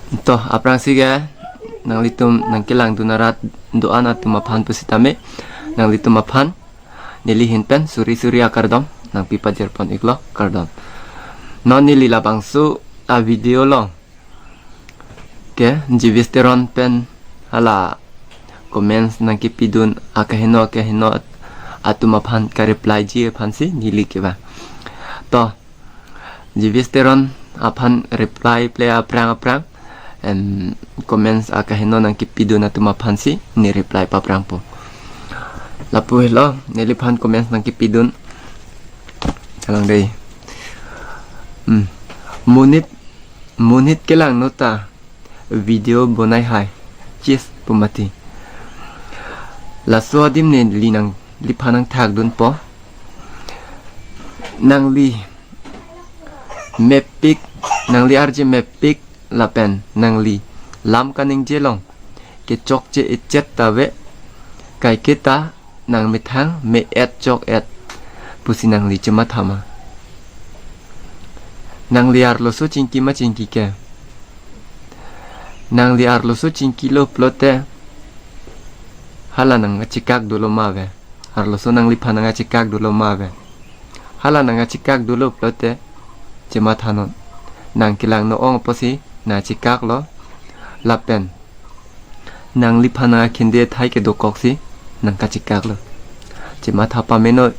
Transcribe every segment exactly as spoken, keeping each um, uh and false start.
To, aphrangsi ke nanglitum nangkelangdun arat do-an atum aphan pusitame nanglitum aphan neli ahin pen suri suri akardom nangpi pajirpon iklo, kardom. Non neli labangso a video along ke Jewish Teron pen hala comments nangkepidun akaheno akaheno atum aphan ka reply ji aphansi neli kevang. To, Jewish Teron aphan reply ple aphrang aphrang, em, comments akaheno nangkepidun atum aphansi ne reply paphrangpo. Lapu helo, neliphan comments nangkepidun. Kalang dei. Hmm. Monit, monit kelang nota video bonai hai. Cheers pu mati. Laso adim neli nangliphan nangthakdunpo. Nangli mepik, nangli arje mepik lapen nangli lam kaningje along kechokche echet ta ave, kaiketa nangmethang me-et chok-et pusi nangli chematha ma? Nangli arloso chingki ma chingki ke? Nangli arloso chingkilo pulote hala nangkachekak dolo ma ave? Arloso nangliphan nangkachekak dolo ma ave? Hala nangkachekak dolo pulote chemathanon. Nangkelang no-ong apotsi nangchekaklo. Lapen nangliphan nangkhinde thai kedokoksi nangkachekaklo. Chematha pamenon.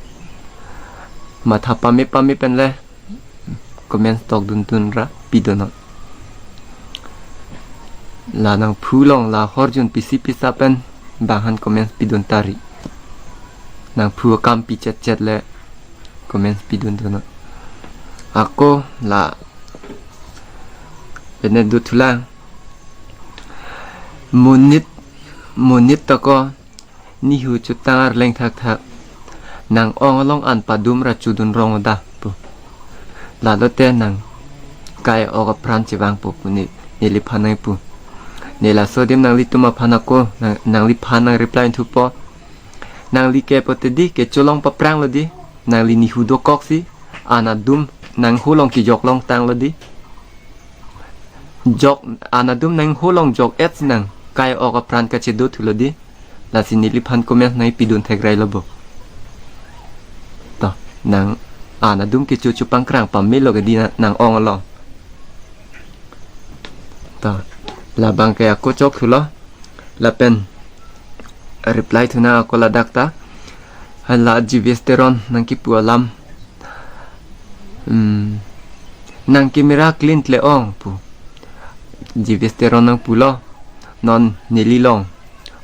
Matha pame pame penle comments tokdun dun ra pidunnon. La nangphu along la horjun pisi pisa pen bang han comments pidun tari. Nangphu akam pi chet chet le comments pidun dunnon. Ako la pene duthulang. Monit, monit ta ko nihu chutang arleng thakthak. Nang-ong along an padum ra chodun rong oda pu. Lalote nang kai-ok apran chevangpo pu ne, neliphan nangpu. Ne laso adim nanglitum aphan ako, nang, nangliphan nangreply thupo. Nangli ke pote dei, kecholong paphranglo dei. Nangli nihu dokoksi an adum nanghu along kejok longtanglo dei. Jok, an adum nanghu along jok-et si nang kai-ok apran kachedo thulo dei. Lasi neliphan comments nangpidun thekrailo bo. To, nang an adum kecho chopangkrang pamelo ke dei na, nang-ong along. To, labang ke ako chok thulo. Lapen reply thunang ako ladak ta. Hala Jewish Teron nangkipu alam. Hmm. Nang camera clean kle-ong pu. Jewish Teron nangpulo. Non neli along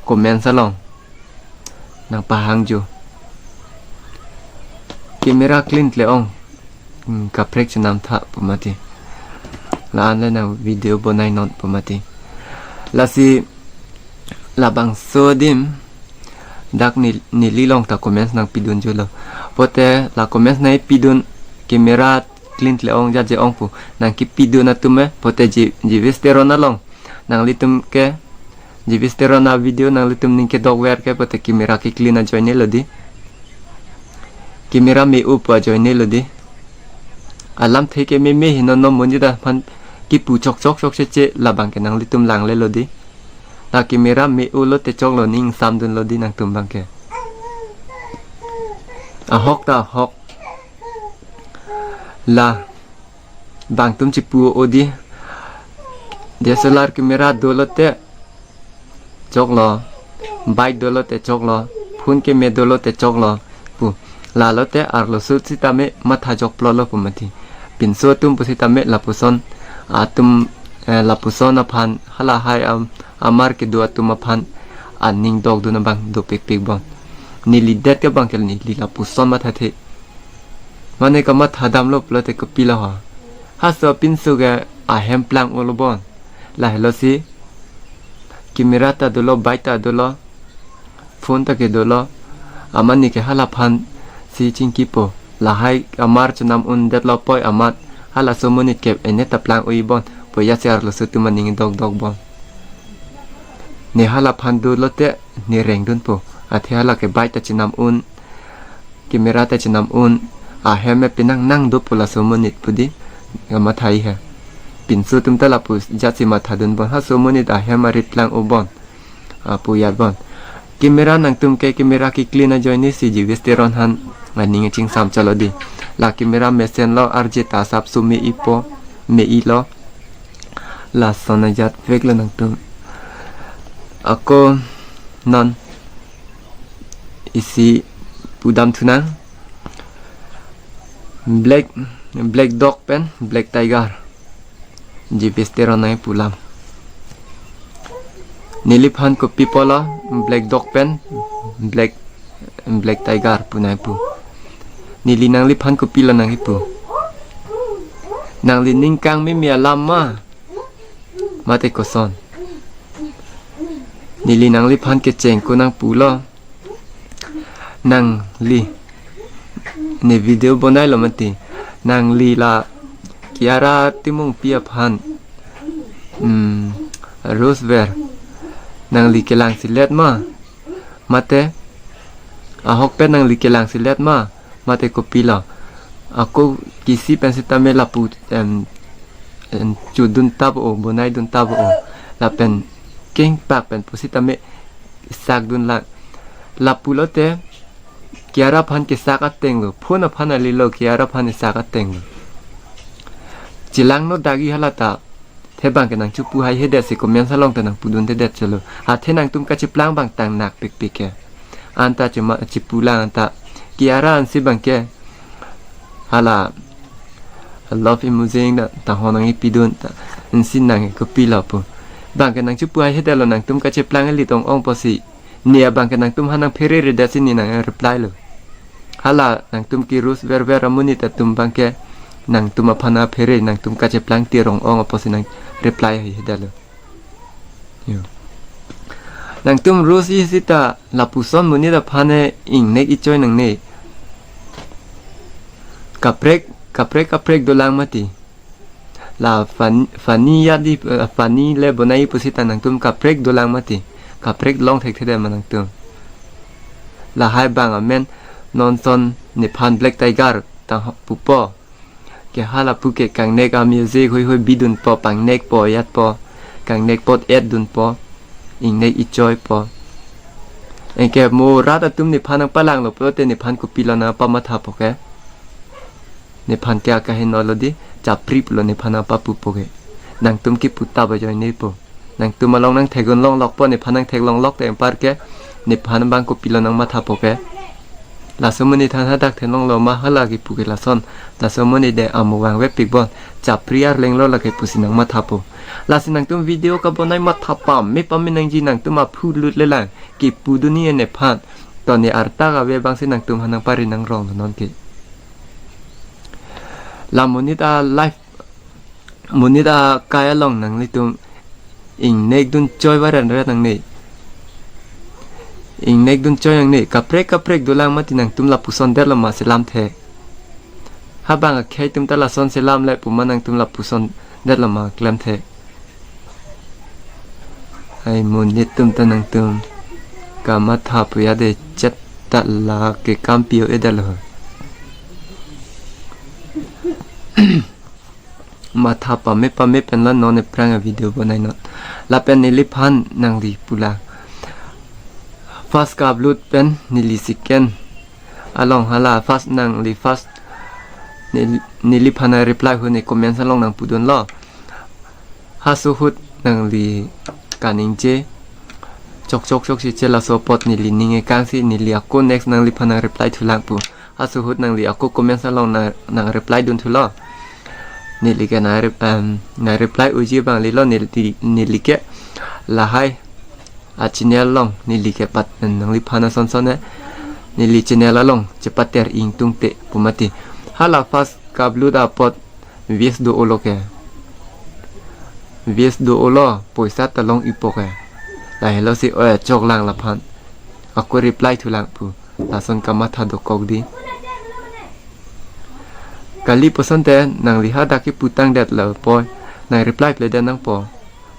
comments along nangpahang jo. Camera clean kle-ong. Hmm, kaprek chenam tha pu mati. La-an le nang video bonainon pu mati. Lasi labangso adim dak ne, neli along ta comments nangpidun jolo. Pote la comments nangpidun camera clean kle-ong jaje ong pu nangkepidun atum e, pote Je-, Jewish Teron along nanglitum ke, Jewish Teron a video nanglitum ning kedokver ke pote camera ke clean ajoinelo dei. Camera me-o pu ajoinelo dei. Alamthe ke meme heno, non monit aphan kipu chok chok chok cheche, labang ke nanglitum langlelo dei. La camera me-o lote choklo, ning samdunlo dei nangtum abang ke. Ahok ta ahok. La bangtum chepu-o dei. D S L R camera dolote choklo, bike dolote choklo, phone keme dolote choklo pu. Lalote arloso sitame matha jokplolo pu mati. Pinso atum pusitame lapuson atum, eh, lapuson aphan, halahai am-, amar kedo atum aphan aning dokdun abang dopikpik bon. Neli det ke abang ke neli lapuson mathathe. Mane kamathadamlo pulote kopilo ho. Halaso pinso ke ahem plang-olo bon. Lahelosi camera ta dolo, bike ta dolo, phone ta ke dolo. Amat ne ke halaphan si chingkipo. Lahai amar chenam un detlo poi amat halaso monit ke ene ta plang-oi bon. Pu jasi arloso atum aning dokdok bon. Ne halaphan dolote ne rengdunpo. Athe hala ke bike ta chenam un, camera ta chenam un, ahem e penang nang dopo laso monit pu dei, kamathai he. Pinso atum ta lapu jatsi mathadun bon, haso amonit ahem arit lang-o bon. Ah, pu yat bon. Camera nangtum ke camera ke clean ajoine si Jewish Teron aphan aning chingsam chalo di. La camera mesen lo, arje ta asap so me-ipo, me-ilo. Lason ajat vek lo nangtum. Ako non isi pudam thunang. Black, Black Dog pen Black Tiger. Jewish Teron nangpu alam. Neliphan kopi pulo, Black Dog pen Black, Black Tiger pu nangpu. Neli nangliphan kopilo nangkipu? Nangli ning kangmeme alam ma? Mate koson? Neli nangliphan kecheng ko nangpulo. Nangli, ne video bonailo mati. Nangli la Kiara Timungpi aphan, hmm, roast ver nangli kelang silet ma? Mate ahokpet nangli kelang silet ma? Mate kopilo? Ako kisi pen sitame lapu, em, em, chodun tap-o, bonaidun tap-o. Lapen kengpak pen pusitame sakdun lang. Lapulote Kiara aphan kesak ateng lo. Phone aphan alilo, Kiara aphan isak ateng lo. Chelang no dagi halata. The abang ke nangchipu haihedet si comments along ta nangpudunthedet chelo. Athe nangtum kacheplang abang tang nakpikpik ke. Anta chema chipulang anta Kiara ansi abang ke hala love emoji ta tahon nangkipidun ta, ansi nangkopilo pu. Abang ke nangchipu haihedetlo, nangtum kacheplang ili tong-ong pusi. Ne abang ke nangtum aphan nangphereredet si ne nang-reply lo. Hala nangtum ke-roast verver amonit atum abang ke nangtum aphan aphere, nangtum kacheplang tirong-ong apotsi nangreply haihedetlo. Yo. Nangtum roast-i sita lapuson monit aphan ingnek ichoi nangne. Kaprek, kaprek, kaprek dolang mati. La fun-, funny ya di, eh, funny le bonai pusita nangtum kaprek dolang mati. Kaprek long thekthedet ma nangtum? Lahai abang amen nonson nephan Black Tiger ta ho-, pupo. Ke hala pu ke kangnek a-music hoihoi bidunpo, pangnekpo, yatpo, kangnek apot etdunpo, ingnek ichoipo. Anke mo rat atum nephan nangpalanglo pulote nephan kopilo nangpamathapo ke? Nephan ke akahenolo di, chapri pulo nephan nangpapupo ke. Nangtum kipu tap ajoinepo. Nangtum along nangthekdun longlokpo, nephan nangtheklonglok te anpar ke, nephan abang kopilo nangmathapo ke? Laso amonit than hadak thenlonglo ma hala kipu ke lason. Laso amonit de amo vangvepik bon. Chapri arlenglo lake pusi nangmathapo. Lasi nangtum video kabonai matha pame pame nangji, nangtum aphu lutlelang. Kipudunji nephan. To ne arta kave abangsi nangtum aphan nangpari nangrong non ke. La monit a-live, monit akai along nanglitum ingnek dun choi varan rat nangne. Ingnek dun choi nangne. Kaprek kaprek dolang mati, nangtum lapuson detlo ma selamthe? Habang akhei atum ta lason selamle puma nangtum lapuson detlo ma klemthe? Ai monit atum ta nangtum kamatha pu ya de, chet ta lake kam pi-o-edetlo. Matha pame pame pen la non aphrang a-video bonai non. Lapen neliphan nangli pulang. First ka-upload pen neli second along hala first nangli first nel-, neliphan a-reply ahut ne comments along nangpudunlo. Haso ahut nangli kaningje chokchok chok si che, laso apot neli ning ekangsi neli ako next nangliphan nangreply thulang pu. Haso ahut nangli ako comments along nang, nangreply dunthulo. Neli ke nang rep-, em, nangreply unji abang lilo neli, neli ke lahai a-channel along neli ke pat nangliphan asonson e neli channel along chepater ingtungte pu mati. Hala first ka-upload apot views do-olo ke. Views do-olo, poisa ta long-ipo ke. Lahelo si oi choklang laphan. Ako reply thulang pu. Lason kamatha dokok di. Kali pusonte nangli hadak kiputang detlo poi. Nangreply pledet nangpo.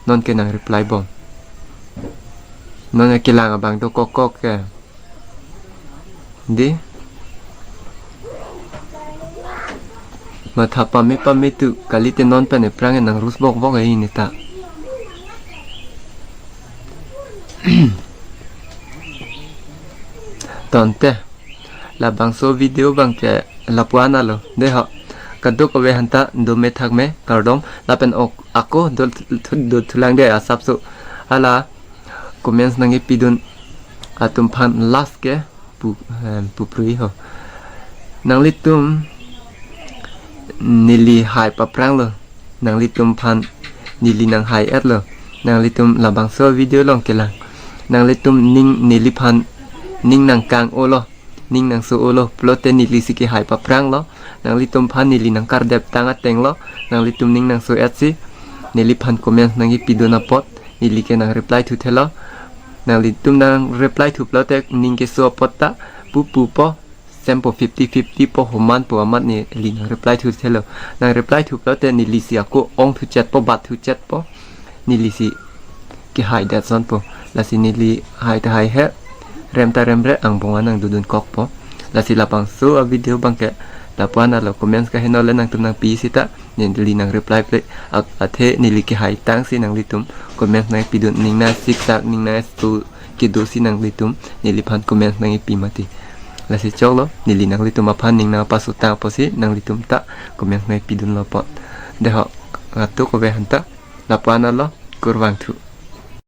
Non ke nangreply bom. Non kelang abang dokok kok ke. Di. Matha pame pame tu, kalite non pen aphrang nang rus bok bok e neta. Tangte, labangso video abangke lapu-an alo, deho. Kadokave aphanta dome thakme, kardom, lapen ok ako do, do thulang de asapso. Hala comments nangkepidun atum aphan last ke pu, em, puprui ho. Nanglitum neli hai paphranglo. Nanglitum aphan neli nanghai-etlo. Nanglitum labangso video along kelang. Nanglitum ning neliphan ning nangkang-olo. Ning nangso-olo. Pulote nelisi kehai paphranglo. Nanglitum aphan neli nangkardep tang atenglo. Nanglitum ning nangso-etsi neliphan comments nangkepidun apot neli ke nangreply thuthelo. Nanglitum nangreply thu pulote ning keso apot ta pu pupo, sempo, fifty fifty po, homanpo, amat neli nangreply thuthelo. Nangreply thu pulote nelisi ako ong thuchetpo, bat thuchetpo. Nelisi kehai det sonpo. Lasi neli hai ta hai he, rem ta remre, angbong an nangdodun kokpo. Lasi labangso avideo abangke lapu-an alo, comments kaheno le nangtum nangpi seta neli nangreply ple. A-, athe neli kehai tangsi nanglitum comments nangpidun, ning nang siksak, ning nang estu kedosi nanglitum neliphan comments nangpi mati. Lasi choklo, neli nanglitum aphan ning nangpaso tang apotsi nanglitum ta comments nangpidunlo apot. Deho, kadokave aphanta lapu-an alo, kurvangthu.